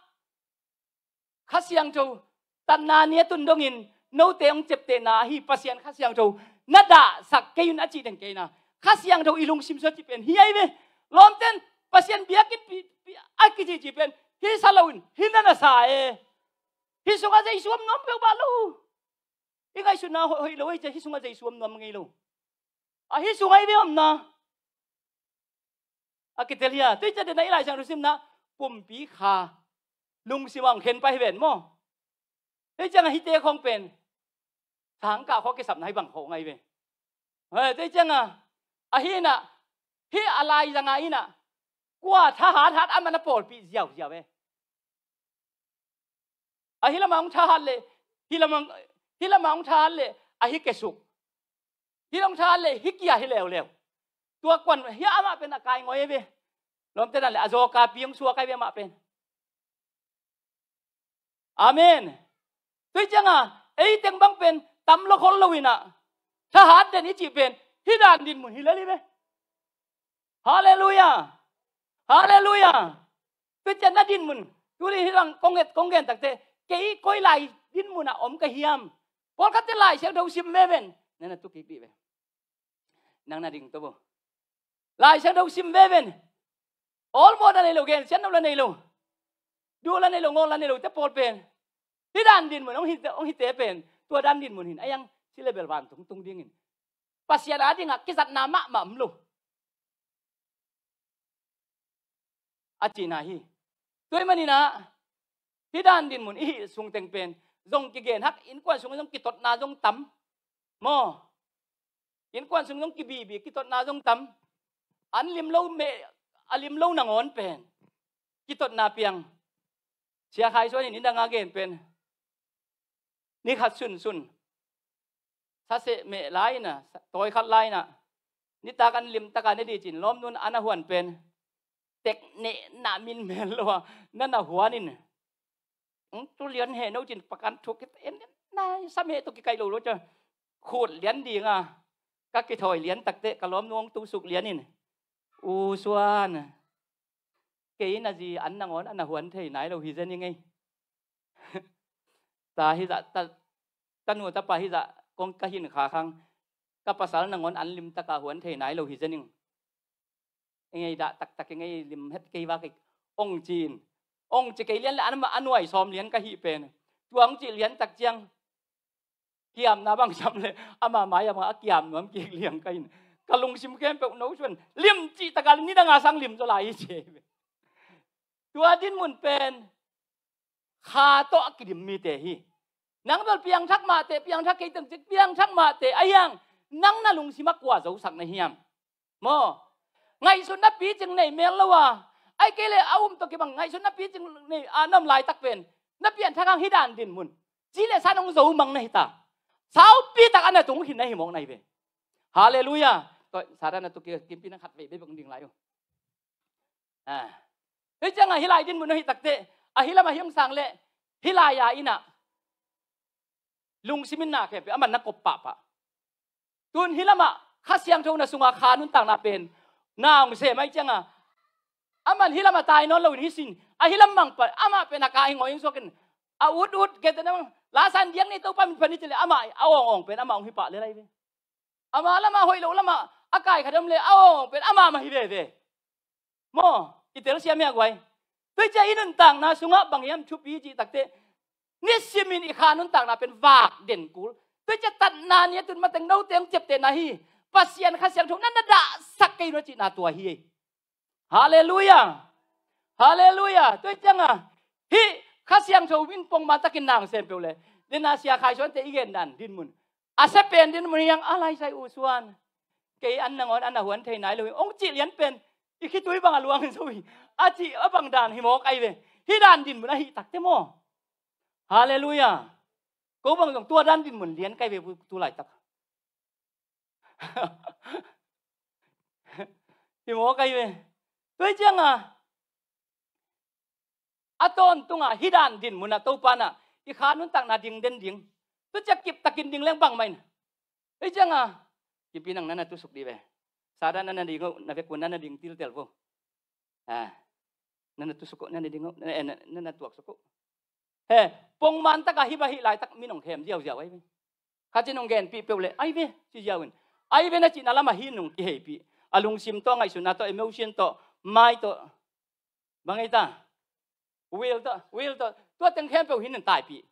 Kha Siangtho tatna ni a tun dongin note hong ciaptehna ahi Pasian Kha Siangtho na dahsak kei un a cih den kei na. Kha Siangtho i lungsim sua cih pen hi ai ve. Lawmten Pasian biakinn pi, pi, a kici cih pen Hih sa loin hih na na sa e. Hih sungah Jesu om nuam peuhmah lo. I ngaihsutna hoih, hoih lo ei cia, hih sungah Jesu om nuam ngei lo. A hih sungah i ve omna a kitel hi a. Tua hi cia dena i Lai Siangtho simna pumpi kha lungsim ah hong khen pah hi ven maw. Tua hi ciangah hihte khawng pen sangkah khawng kisapna hi bang khawng ahi ve. Tua hi ciangah ahi inah hih a laizangah inah kua thahat hat amah na pawlpih ziauziau e. Ahi lamah hong thahat leh hih lamah, hih lamah hong thahat leh ahi kesuk. Hih lamah hong thahat leh hih kia hi leuleu. Tua kuan hih amah pen a kai ngoi e ve. Lawmte dan leh a zawka pi hong suak ahi ve amah pen. Amen. Tua hi ciangah ei teng bang pen tam lo khol lo inah thahat den i cih pen hih dan dinmun hi lel hi ve. Halleluiah. Halleluiah. Tua ciang na dinmun tuni hih bang kong et kong gen takte kei koi lai dinmun ah om ka hiam? Pawlkhatte Lai Siangtho sim ve ven. Na na tuk kik dih ve. Nang na ding to bo. Lai Siangtho sim ve ven. Awlmawh na nei lo, gensiatna la nei lo, duh la nei lo, ngawl la nei lo te pawl pen hih dan dinmun hong hi, hong hite pen tua dan dinmun hin a hiang si le bel vantung tung dingin Pasian a dingah kizatna mahmah om lo a cihna hi. Tua ahih maninah hih dan dinmun i hih sungteng pen zong kigen hak, innkuan sung zong kitotna zong tam maw. Innkuan sung zong kibibi kitotna zong tam. An lim lo meh, a lim lo nangawn pen kitotna piang. Sia Khai Suan in i dang a gen pen ni khat sunsun saseh meh lai inah, tawi khat lai inah nitak an limtaka ne dicin lawmnun an a huan pen tek nehna min mel lo a na na huan in. Hong tu lian he no cin pakan thuk kit en na sa meh tawh kikaih lo lo cia khut lian dinga ka kithawi lian takte ka lawmnu hong tu suk lian in, U Suan, kei na zi an nangawn a na huan thei nai lo hi zen i ngei. Ta hizah, ta, ta nu ta pa hizah kong ka hin kha khang ka pasal nangawn an limtaka huan thei nai lo hi zen ing. I ngei dah taktak i ngei lim het kei va kei ong ci in. Ong ci kei lian le an mah a nuai sawm lian ka hih pen. Tua ong ci lian tak ciang kiamna bang sam le ama mai a bang a kiam nuam kik liang ka in. Ka lungsim khempeuh no suan lim cih taka lim ni danga sang lim zaw lai hi ci. Tua dinmun pen kha tawh a kidim mite hi. Nang bel piangthak mahte, piangthak kei teng cik piangthak mahte a hiang nang na lungsim a kua zosak na hiam? Maw? Ngaihsutna picing nei mel lo a, ai kei le a um tawh kibang ngaihsutna picing nei a na om laitak pen na pianthak hang hih dan dinmun ci le san hong zo mang na hi ta. Saupi tak a na tung khin na hi mawk na hi ve. Halleluiah. Tua Satan na tuk kimpi na khat vei bei bang ding lai uh. Ah. Hih ciangah hih lai dinmun ahi takte ahi lamah hiang sang le hih lai-a inah lungsim in na khempeuh a man na kop pahpah. Tun hih lamah Kha Siangtho na sungah kha nuntakna pen na hong sem ahi ciangah a man hih lamah tai nawn loin hih sin ahi lam mangpah amah pen a kai ngawi hong suakin a ut ut kei te na mang la san diak ni Topa min phan ni ci le amah a awng awng pen amah hong hi pah le lai ve. Ama lamah hoih loh lamah a kai khat om le a awng pen amah mah hi veve. Maw, i telsiam hia guai? Tua hi ciah i nuntakna sungah bang hiam thupi cih takte nisimin i kha nuntakna pen vak den kul. Tua hi ciah tatna ni a tun mateng note hong ciaptehna hi. Pasian Kha Siangtho na na dahsak kei nua cihna tua hi. Halleluiah. Halleluiah. Tua hi ciangah hih Kha Siangtho in pongman takin nang sem peuh le dena sia khai suante i gen dan dinmun a sia pen dinmun hiang a laisai uh suan kei an nangawn an a huan thei nai lo hi ong cih lian pen i khitui bang a luang in so hi a cih a bang dan hi mawk ai ve. Hih dan dinmun ahi takte maw? Halleluiah. Ko bang zong tua dan dinmun lian kai ve tu laitak. Hi mawk ai ve. Tua hi ciangah a tawntungah hih dan dinmunah Topa nah i kha nuntakna ding den ding. Tua ciah kiptakin ding leng bangmah in. Tua hi ciangah kipi nang na na tusuk dih ve. Satan na na ding uh na vekun na na ding tiltel vo. Ah, na na tusuk uh na na ding uh na na tuaksuk uh. He, pongman takah hih bang hih laitak min hong khem ziauziau ai ve. Khat in hong genpih peuh le ai ve ci ziau in ai ve na cihna lamah hih nung kiheipih a lungsim tawh ngaihsutna tawh emotion tawh mai tawh bang ei ta? Will tawh, will tawh, tua teng khempeuh hi in taipih.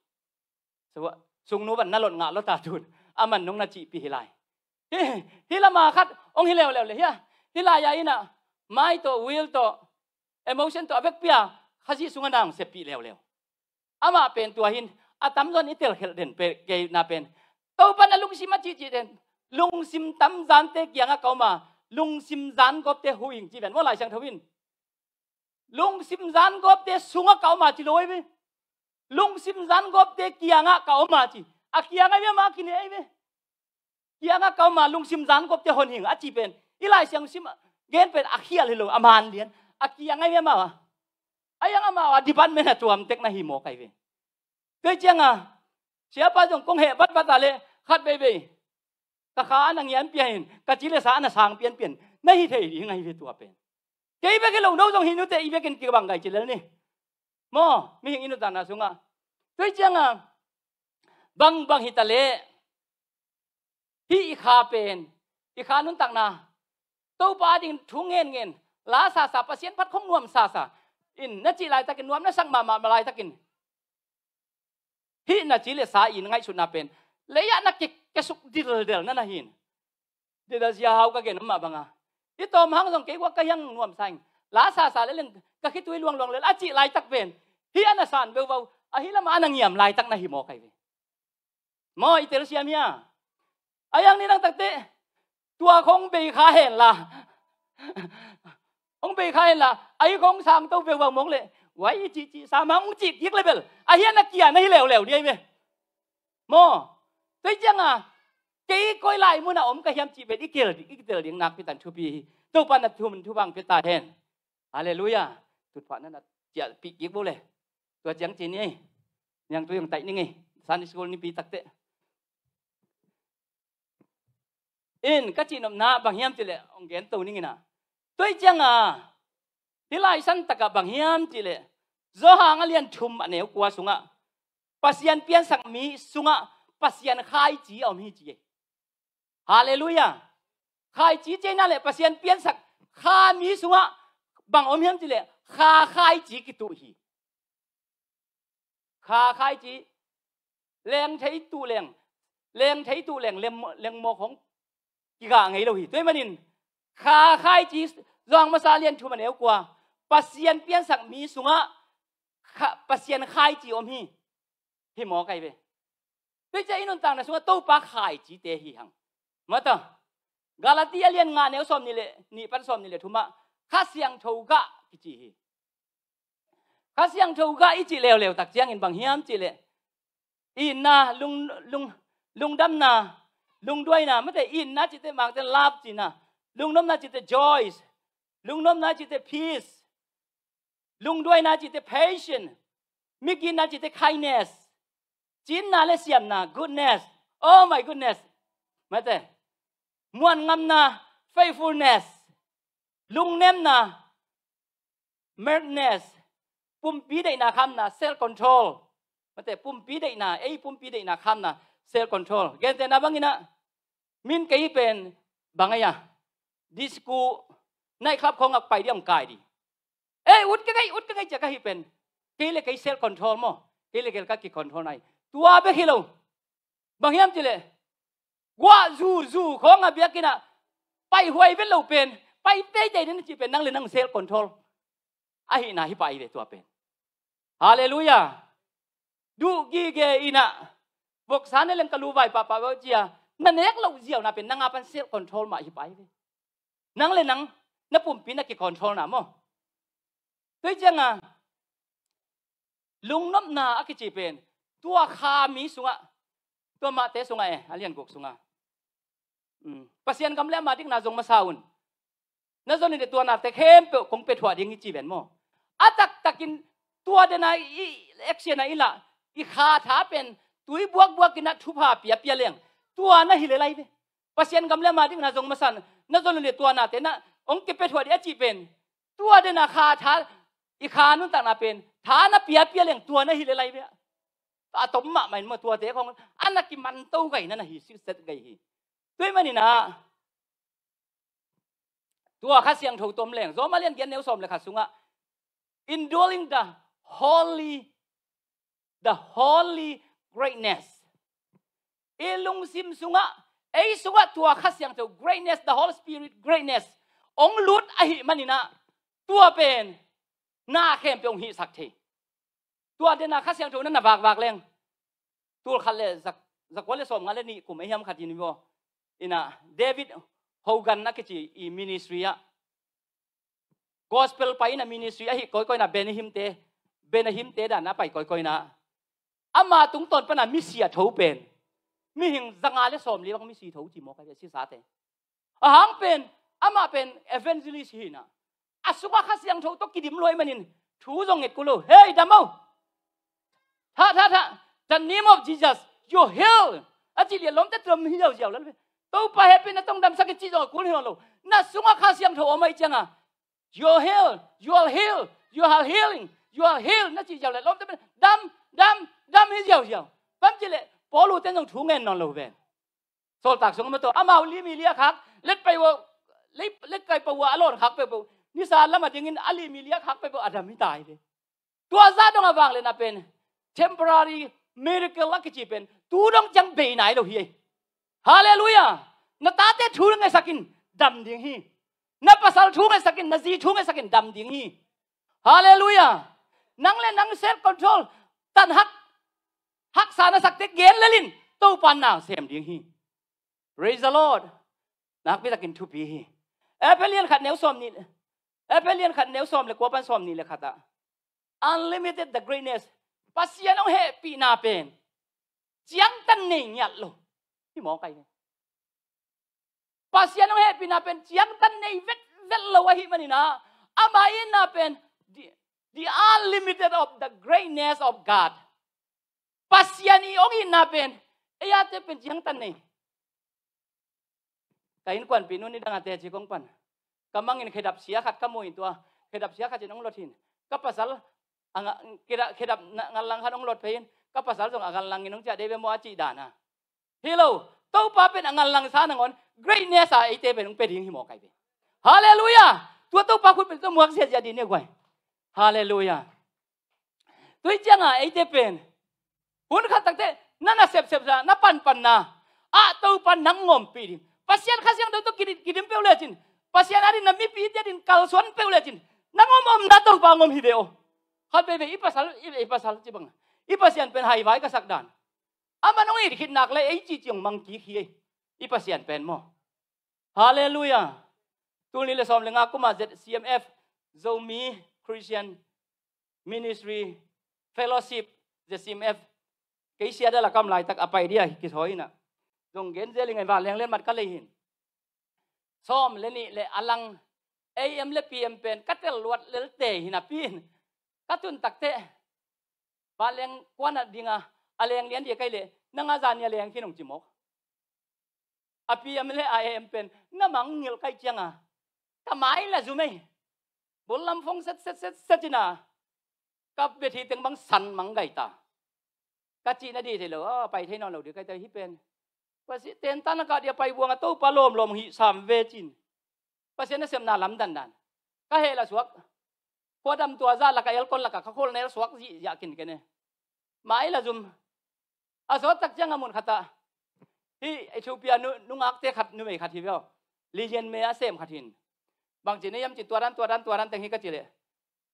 So, sungnu ban na lot ngah lo ta tun, a man nong na cihpih hi lai. Hi, hi lama khat ong hi leuleu le hia. Hi lai-a in ah, mind tawh, will tawh, emotion tawh a vekpi-a Khazih sungah na ong seppih leuleu. Amah pen tua hi in, a tamzaw in i telkhelh den pe keina pen, Topa na lungsim a cihcih den, lungsim tamzante kiangah ka om a, lungsim zangawpte huh ing ci ven maw Lai Siangtho in. Lungsim zangawpte sungah ka om a ci lo ei ve. Lungsim zangawpte kiangah ka om a ci. A kiangah ei ve, amah a kine ei ve. Kiangah ka om a, lungsim zangawpte hon hi ing a ci pen, i Lai Siangtho sim gen pen a khial hi lo, a man lian. A kiangah ei ve, amah a, a yang amah a department a tuam tek na hi mawk ei ve. Tua ciangah siapa zong kong heh vatvat a leh khat veivei ka kha a na ngian pian in, ka ci le sa a na sang pianpian na hi thei ding ahi ve tua pen. Kei bek hi lo, no zong hi nute, i vekin kibang gai ci lel ni. Maw, mihing i nuntakna sungah. Tua ciangah bangbang hi ta leh, hih i kha pen, i kha nuntakna, Topa ading thu ngenngen, la sasa, Pasian phat khong nuam sasa in na cih laitakin, nuam na sak mahmah laitakin, hih na ci le sa i ngaihsutna pen lei-ah na ke, kesuk dildel na na hi in. Dildel sia hau ka gen om mah banga, i tawm hang zong kei guak ka hiang nuam sa ing. La sasa le leng ka khitui luangluang lel a cih laitak pen, hih a na san veuvau, a hih lamah a na ngiam laitak na hi mawk ei ve. Maw, i telsiam hia? A yang ni nang takte, tua khong bei kha henla, hong bei kha henla, a hi khong sang to veuvau mawk leh, wai i cihcih sa mang hong cih kik le bel, a hih a na kia na hi leuleu ding ei ve. Maw, tua ciangah kei koi lai munah om ka hiam cih pen i kel ding, i tel ding nakpi tan thupi hi. Topa na thum thupha pia ta hen. Halleluiah. Tutphah na na ciahpih kik bo le. Tua ciang ci ni ei. Niangtui hong taih ning ei. Sunday school nipi takte. In ka cihnopna bang hiam cih leh hong gen to ning in ah. Tua ciangah hih lai santakah bang hiam cih leh, Johan a lian thum a neu kua sungah Pasian piansak mi sungah Pasian khaici a om hi ci ei. Halleluiah. Khaici ci ei na leh Pasian piansak kha mi sungah bang om hiam cih leh kha khaici kituh hi. Kha khaici, leng thei tuh leng, leng thei tuh leng, leng, lengmawk hong kigah ngei lo hi. Tua ahih manin kha khaici, Johan masa lian thum a neu kua, Pasian piansak mi sungah kha, Pasian khaici om hi. Hi mawk ei ve. Tua ciang i nuntakna sungah Topa khaicite hi hang. Mata, Galati a lian nga neu sawm nih le nih pan sawm nih le thumah Kha Siangtho gah kici hi. Kha Siangtho gah i cih leuleu tak ciangin bang hiam cih leh, itna, lung, lung, lungdamna, lungduaina, mate, itna cihte mangte love cihna, lungnopna cihte joy, lungnopna cihte peace, lungduaina cihte patience, migitna cihte kindness, cinna le siamna goodness, oh my goodness, mate, muanngamna faithfulness, lungnemna meekness, pumpi deihna khamna self control, mate, pumpi deihna, ei pumpi deihna khamna self control. Gentehna bangin ah, min kei pen bang ei a, disco, night club khawngah pai ding, hong kai ding. Ei, ut ka ngei, ut ka ngei ci-a ka hih pen, kei le kei self control maw, kei le kei ka kicontrol na hi. Tua bek hi lo. Bang hiam cih leh, guah zuzu khawngah biakinn ah paihuai vet lo pen, pai teitei ding na cih pen nang le nang self control ahihna hi pah hi ve tua pen. Halleluiah. Duh gige in ah, voksa ne leng ka lu vai pahpah ve cia, na nek loh ziauna pen nang a pan self control mah hi pah hi ve. Nang le nang na pumpi na kicontrolna maw. Tua ciangah lungnopna a kici pen, tua kha mi sungah, tua Mate sungah e, a lian guk sungah, um, Pasian gam le ama dikna zong masa un. Na zon in le tua nate khempeuh kong pia thuah ding hi ci ven maw. A taktakin tua dena i action a i lah, i kha tha pen tui buakbuak in ah thupha piapia leng, tua na hi lel lai ve. Pasian gam le ama dikna zong masa un, na zon in le tua nate na hong kipia thuah ding a cih pen, tua dena kha tha, i kha nuntakna pen tha na piapia leng tua na hi lel lai ve. A tom mahmah in maw, tuate khong a na kimanto gai na na hi sitset gai hi. Tua ahih manin ah, tua Kha Siangtho tom leng, Rom a lian giat neu sawm le khat sungah, indwelling the holy, the holy greatness. I lungsim sungah, ei sungah tua Kha Siangtho greatness, the Holy Spirit greatness hong lut ahih manin ah, tua pen na khempeuh hong hihsak thei. Tua den a Kha Siangtho na na vakvak leng, tul khat le za, za kua le sawmnga le nih kum a hiam khat in vua, in ah David Hougan a kici i ministry ah, gospel pai in ah ministry ahi koikoi in ah Benny Hinn te, Benny Hinn te dan a pai koikoi in ah, ama tungtawn pan a misi a tho pen mihing zanga le sawmli bang misi tho ci mawk a, sisate. A hang pen, amah pen evangelist hi in ah, a sungah Kha Siangtho tawh kidim lua ahih manin thu zong nget kul lo. Hei, dam o. Tha, tha, tha. The name of Jesus, you're healed, a cih lian lawmte tum hi ziauziau lel ve. Topa hehpihna tawh hong damsak hi cih zong a kul hi nawn lo. Na sungah Kha Siangtho om ahih ciangin, you're healed, you are healed, you are healing, you are healed, na cih ziau leh lawmte pen dam, dam, dam hi ziauziau. Bang cih leh Paul te zong thu ngen nawn lo ve. Sawltak sung a maw, amau li mi li a khak, let pai uh, let, let kai pah uh a lawn khak peuhpeuh, nisa lam a dingin a li mi li a khak peuhpeuh a dam hi ta hi ve. Tua zah dong a vang leh na pen temporary miracle a kici pen tu dong ciang bei nai lo hi. Halleluiah. Na tate thu ngetsak in dam ding hi. Na pasal thu ngetsak in, na zi thu ngetsak in dam ding hi. Halleluiah. Nang le nang self control, tan hak, haksa na sakte gen lel in, Topa na sem ding hi. Praise the Lord. Nakpi takin thupi hi. Efesa lian khat neu sawm nih, Efesa lian khat neu sawm le kua pan sawm nih le khat ah, unlimited the greatness. Pasian hong hehpihna pen ciangtan nei ngiat lo hi mawk ai. Pasian hong hehpihna pen ciangtan nei vetvet lo ahih manin ah, ama itna pen the, the unlimited of the greatness of God. Pasian i hong itna pen ei ate pen ciangtan nei. Ka innkuanpih nu nidang a teci kong pan, ka mangin khedap sia khat ka mu in, tua khedap sia khat in hong lot hi in, ka pasal a nga-, khedap, khedap na-, ngallang khat hong lot phei in, ka pasal zong a ngallang in hong ciah dei ve maw a cih dan a. Hi lo, Topa pen a ngallang sa nangawn greatness a eite pen hong pia ding hi mawk ai ve. Halleluiah. Tua Topa khut pen tua muak ziahziah dih ni a guai. Halleluiah. Tua hi ciangin eite pen hun khat takte na na sepsep sa, na panpanna ah Topa nang hong ompih ding. Pasian Kha Siangtho tawh kidim, kidim peuh lecin, Pasian a ding na mipite a ding kalsuan peuh lecin, nang hong omna Topa hong om hi ve aw. Khat veivei i pasal, i, i pasal ci bang, i Pasian pen haivai ka sak dan, aman hong it khit nak leh ei cici hong mang kik hi ei, i Pasian pen maw. Halleluiah. Tul nih le sawm le nga kum ah Z C M F, Zomi Christian Ministry Fellowship, Z C M F, kei siada lakam laitak a pai dia hi kisawi in ah, zong gen zel ing ei, vanleng lian mat ka lei hi in, sawm le nih le a lang A M le P M pen ka tel luat lelte hi napi in, ka tun takte vanleng kuan a ding a, a leng lian dia ka hih leh nang a zan nih a leng khin hong ci mawk. A P M le a A M pen na mangngilh ka hih ciangin ka mai la zum ei. Bul lam phong setsetsetset in ah, ka bia thei teng bang san mang gai ta. Ka cihna dih thei lo, a pai thei nawn lo dih ka hih ta hi pen. Pasian tentan a kah dia pai buang a, Topa lawmlawm hih sam ve cin, Pasian nasepna lamdandan ka heh la suak. Khua dam tua zah lakah, elkon lakah ka khol nel suak zihziah kinken e. Mai la zum. A sawt tak ciangin a mun khat ah, hih Ethiopia nu, nungakte khat, numei khat hi ve aw. Liyan me a sem khat hi in, bang ci na hiam cin, tua dan, tua dan, tua dan teng hi ka cih leh,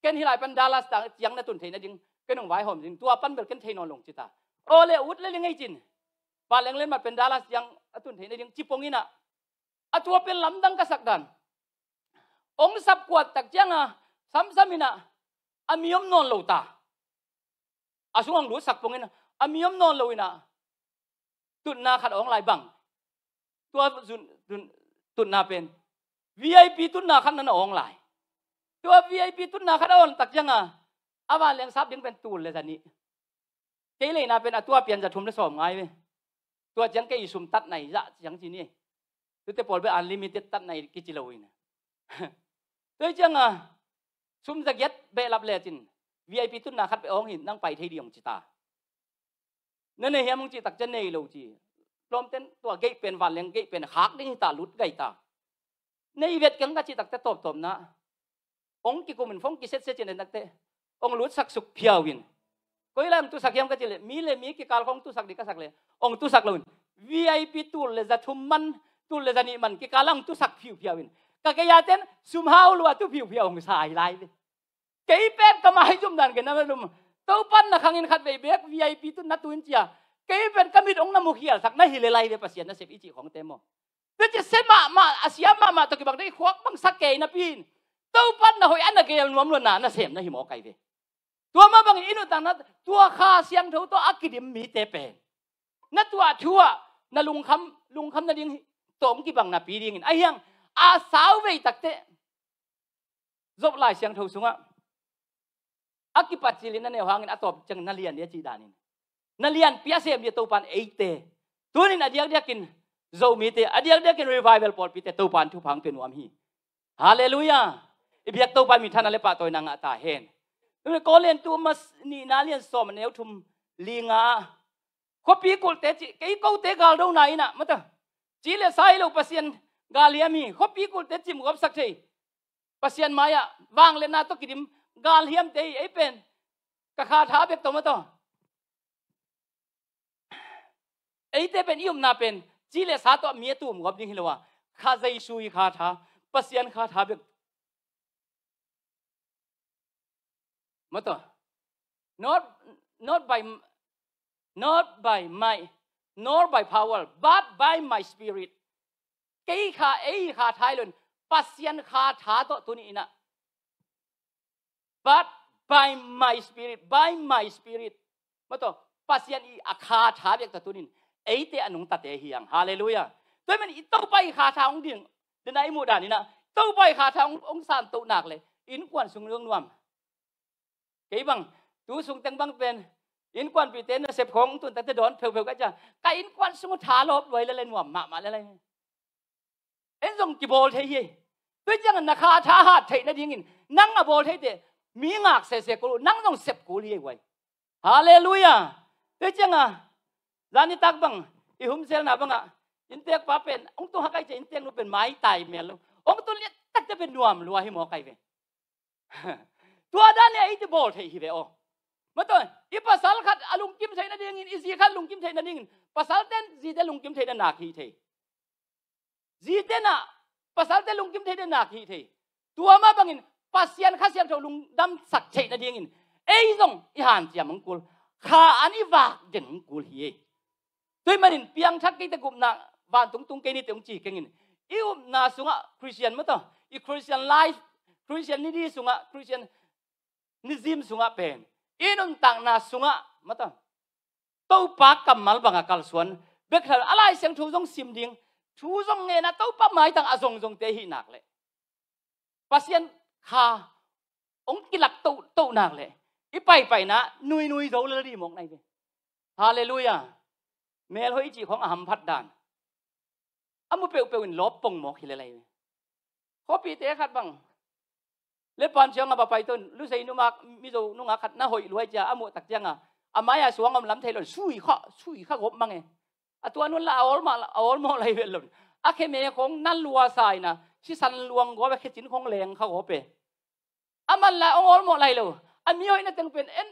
ken hih lai pan Dallas ta ciang na tun theih nading ken hong vaihawm ding, tua pan bel ken thei nawn lo hong ci ta. Aw le, ut le ling ei cin. Vanleng lian mat pen Dallas ciang a tun theih nading ci pong in ah, a tua pen lamdang ka sak dan. Hong sap kuat tak ciangin a samsam in ah, a mi om nawn lo ta. A sung hong lutsak pong in ah, a mi om nawn lo in ah, tutna khat a awng lai bang. Tua zun, zun, tutna pen V I P tutna khat na na awng lai. Tua V I P tutna khat a awng tak ciangin a, a vanleng sap ding pen tul le za nih. Kei leina pen a tua pian za thum le sawm ngai ve. Tua ciang kei sum tat nai zah ciang ci ni. Tute pawl bel unlimited tat nai kici lo in. Tua hi ciangin a, sum za giat behlap lecin V I P tutna khat beh awng hi in, nang pai thei ding hong ci ta. Na nei hiam hong cih tak ciang nei lo ci. Lawmten tua gate pen, vanleng gate pen khak ding hi ta, lut gai ta. Nei vet keng ka cih takte tawptawpna, hong kikum in, phone kisetset cin en takte, hong lutsak suk phiau in. Koi lai hong tusak hiam ka cih leh, mi le mi kikal khawng tusak ding ka sak leh hong tusak lo in. V I P tul le za thum man, tul le za nih man kikal ah hong tusak phiuphiau in. Ka gei a ten sum hau lua tu phiuphiau hong sa hi lai ve. Kei pen ka maizum dan kei na lum. Topa'n na khang in khat vei bek V I P tu na tu in cia. Kei pen ka mit hong na mukhialsak na hi le lai ve, Pasian nasep i cih khawngte maw. Tua ci sia mahmah, a sia mahmah tawh kibang dei khuak bangsak kei napi in. Topa'n na hoih a na geel nuam lo na, na sem na hi maw kai ve. Tua mah bangin i nuntakna, tua Kha Siangtho tawh a kidim mite pen na tuah thu ah na lungkham, lungkham nading tawh hong kibang napi dingin. Ahi hang a sau vei takte Job Lai Siangtho sungah a kipat cilin na neu hangin a tawp ciang na lian ding a cih danin. Na lianpi a sem ding Topa'n eite. Tunin a diakdiakin Zomite, a diakdiakin revival pawlpite Topa'n thupha hong pia nuam hi. Halleluiah. I biak Topa'n minthanna le pahtawina ngah ta hen. Korintu mas nihna lian sawm a neu thum li nga ah, khuapi kulhte ci, kei kote galdona in ah, mata, ci le sa hi lo, Pasian galhiam hi. Khuapi kulhte cimgawpsak thei, Pasian mai-ah vangliatna tawh kidim galhiamte hi. Ei pen ka kha tha bek tawh, mata, eite pen i upna pen ci le sa tawh mi a tumgawp ding hi lo a, Kha Jesu i kha tha, Pasian kha tha bek. Mata, not, not by, not by might, nor by power, but by my spirit. Kei kha, ei kha tha hi lo in, Pasian kha tha tawh tuni in ah. But by my spirit, by my spirit. Mata, Pasian i a kha tha bek tawh tunin eite a nungtate hi hang. Halleluiah. Tua hi man i Topa i kha tha hong ding, dena i muh dan in ah, Topa i kha tha hong, hong santoh nak le innkuan sung lungnuam. Kei bang, tu sung teng bang pen innkuanpihte nasep khawng tun takte dawn pheupheu ka cia, ka innkuan sung tha lawp luai le le nuam mahmah le lai. En zong kibawl thei hi. Tua ciangin na kha tha hat theih nadingin nang a bawl theite mi ngak sese kul uh, nang zong sep kul hi ei guai. Halleluiah. Tua ciangin zan nitak bang i humselna bangah inntekpa pen hong tung hak ai cia, innteknu pen maitai mel lo, hong tung liat takte pen nuam lua hi maw kai ve. Tua dan le eite bawl theih hi ve aw. Mata, i pasal khat a lungkim theih nadingin, i zi khat lungkim theih nadingin, pasalte'n zite lungkim theih na nak hi thei. Zite na, pasalte lungkim theih na nak hi thei. Tua mah bangin Pasian Kha Siangtho lungdamsak theih nadingin ei zong i hanciam hong kul, kha an i vak den hong kul hi ei. Tua hi manin piangthak kei teh, gupna vantung tung kei ni teh hong ci kengin. I upna sungah Christian, mata, i Christian life, Christian nidi sungah, Christian nizim sungah pen, i nuntakna sungah, mata, Topa kammal bangah kalsuan bek hal a, Lai Siangtho zong sim ding, thu zong ngen a, Topa maitang a zongzongte hih nak leh, Pasian kha hong kilak tohtoh nak leh, i paipaina nuinui zo lel dih mawk nai ve. Halleluiah. Melhoih i cih khawng a hamphat dan, a mu peuhpeuh in lawp pong mawk hi lel ai ve. Khuapite khat bang lepan ciang a va pai tun, Lusei numak, Mizo nungak khat na hoih luai cia a muh tak ciangin a mai-a suang om lam thei lo in, sui kha, sui kha gawp mang e. A tua nun la a awl mah, a awl mawh lai vet lo in, a kheme khawng na lua sa in a, sisan luang gawp e, khecin khawng leng kha gawp e. A man la hong awl mawh lai lo. A mi hoihna teng pen en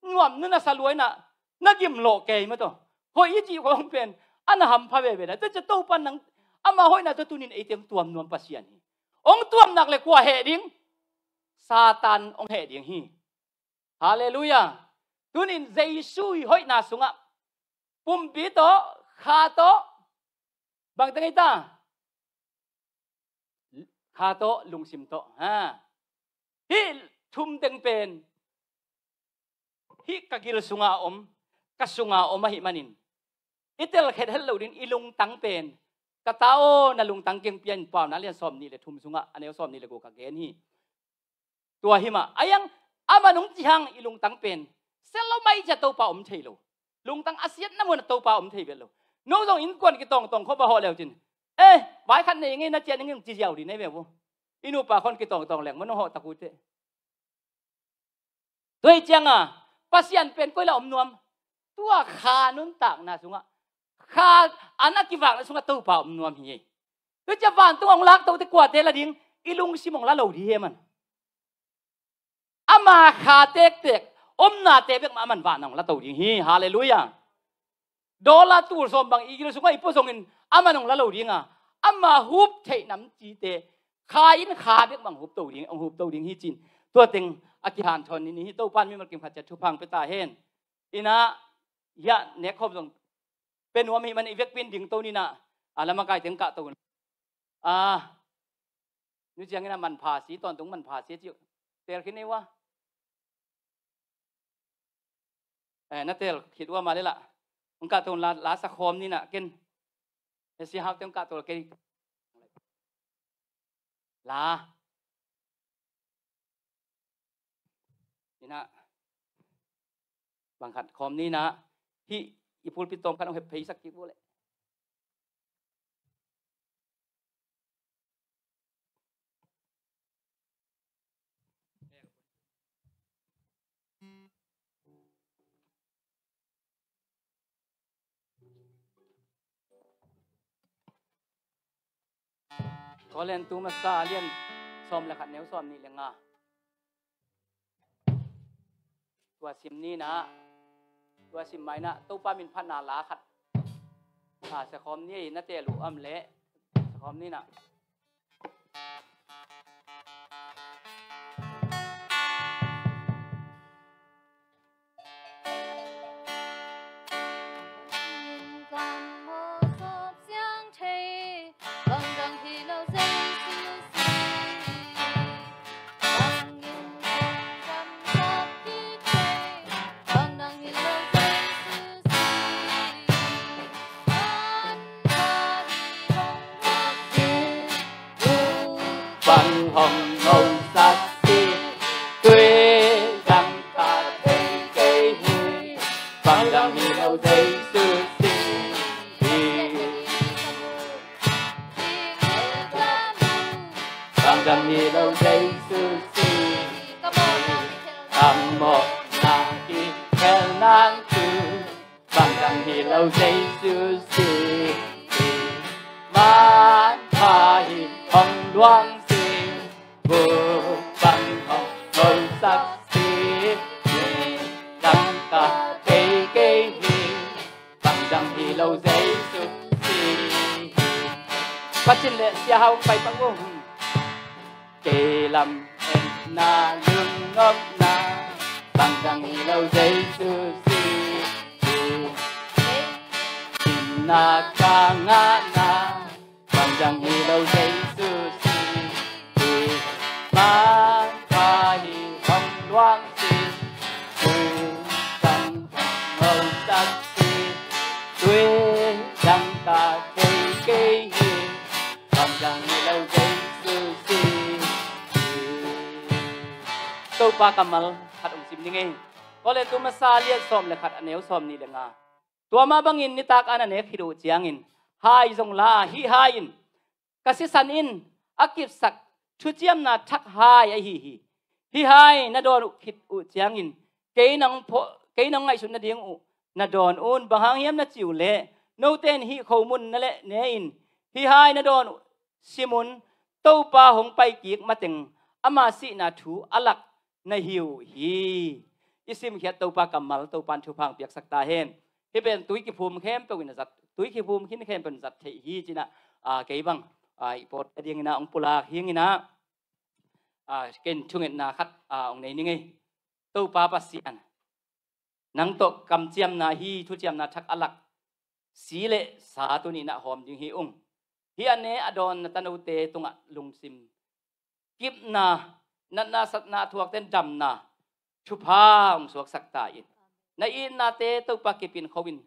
nuam, na na sa luai na, na gim lawh kei, mata, hoih i cih khawng pen a na hampha veve na. Tua cia Topa nang, ama hoihna tawh tunin eite hong tuam nuam Pasian hi. Hong tuam nak leh kua heh ding? Satan hong heh ding hi. Halleluiah. Tunin Jesu i hoihna sungah pumpi tawh, kha tawh, bang teng ei ta? Kha tawh, lungsim tawh, ha. Hih thum teng pen hih ka gil sunga om, ka sunga om ahih manin, i telkhet het lo ding, i lungtang pen, ka ta aw, na lungtang keng pia in, Paunak lian sawm nih le thum sungah a neu sawm nih le guk ka gen hi. Tua hi mah, a iang, ama nung ci hang i lungtang pen, sel lo mai cia Topa om thei lo. Lungtang a siatna mun a Topa om thei vet lo. No zong innkuan kitawngtawng khawng va hawh leu cin, eh, vai khat nei ngei, na ciah ning, ci ziau dih nei ve vo. I nupa khawng kitawngtawng leng, man hong hawh tak uh teh. Tua hi ciangin Pasian pen koi la om nuam? Tua kha nuntakna sungah, kha an a kivakna sungah Topa om nuam hi. Tua cia vantung hong lak tote kuate la ding, i lungsim hong la lo dih hi man. A Ama kha tektek, omnate bek mah aman vanah hong la to ding hi. Halleluiah. Dollar tul sawm bang i gil sungah i pua zongin aman hong la lo ding a, ama hup theih nam cite kha in kha bek bang hup to ding, hong hup to ding hi ci-in tua teng a kihanthawn ni hi. Topa in mimal kim khat ciat thupha hong pia ta hen. Ina, hiah nekkhawm zong pia nuam ahih manin i vekpi in dingto ni ina, a, lamakai teng kahto. A, nu ciangin a manpha si, tawntung manpha si a ci uh. Tel khin ei ua. Eh, na tel khit ua mah le lah. Hong kahto la, la sa khawm ni ina ken. He si hau teng kahto kei. La. Ina, bang khat khawm ni ina, hih i pulpit tawm khat hong hep pheisak kik vo leh. Korintu masa a lian sawm le khat, neu sawm nih le nga. Tua sim ni ina, tua sim mai ina, Topa min phatna la khat. A, sa khawm ni ei, na tel uh om leh sa khawm ni ina. Bang hong ngawsak si, tui dang ka thei kei hi. Bang dang hi lo Jesu si hi. Bang dang hi lo Jesu si hi. Kam mawh na ki khel nang tu. Bang dang hi lo Jesu si hi. Manpha hi hong luang si. Buk bang hong ngawsak si hi. Dang ka thei kei hi. Bang dang hi lo Jesu si hi. Pacin le siahau pai pak uh. Kei lam etna lungnopna. Bang dang hi lo Jesu si hi. Sinna ka ngahna. Bang dang hi lo Jesu si hi. Manpha hi hong luang si. Tui dang hong ngawsak si. Tui dang ka thei kei hi. Bang dang hi lo Jesu si hi. Topa kammal khat hong sim ning ei. Korintu masa lian sawm le khat, a neu sawm nih le nga. Tua mah bangin nitak a na nek khit uh ciangin hai zong la a, hih hai in ka sisan in a kipsak thuciamna thak hai ahi hi. Hih hai na dawn uh khit uh ciangin kei nang pho-, kei nang ngaihsut nading uh na dawn un. Bang hang hiam na ci uh leh, note in hih khomun na leh ne in hih hai na dawn uh sim un. Topa hong pai kik mateng ama sihna thu a lak na hi uh hi. I simkhiat Topa kammal, Topa in thupha hong piaksak ta hen. Hih pen tui kiphum khempeuh in a zat, tui kiphum khin khempeuh in zat theih hi ci ina, a, kei bang, a, i pawt a ding ina hong pulak hing ina, a, ken thungetna khat, a, hong nei ning ei. Topa Pasian, nang tawh kamciamna hi, thuciamna thak a lak si le sa tuni in a hawm ding hi ung. Hih a ne a dawn na tanote tungah lungsim kipna, natna satna a thuakte in damna thupha hong suaksak ta in. Na itnate Topa kipin kho in,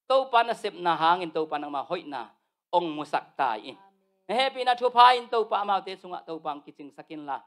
Topa nasepna hangin Topa nangma hoihna hong musak ta in. Na hehpihna thupha in Topa amaute sungah Topa hong kicingsak inla,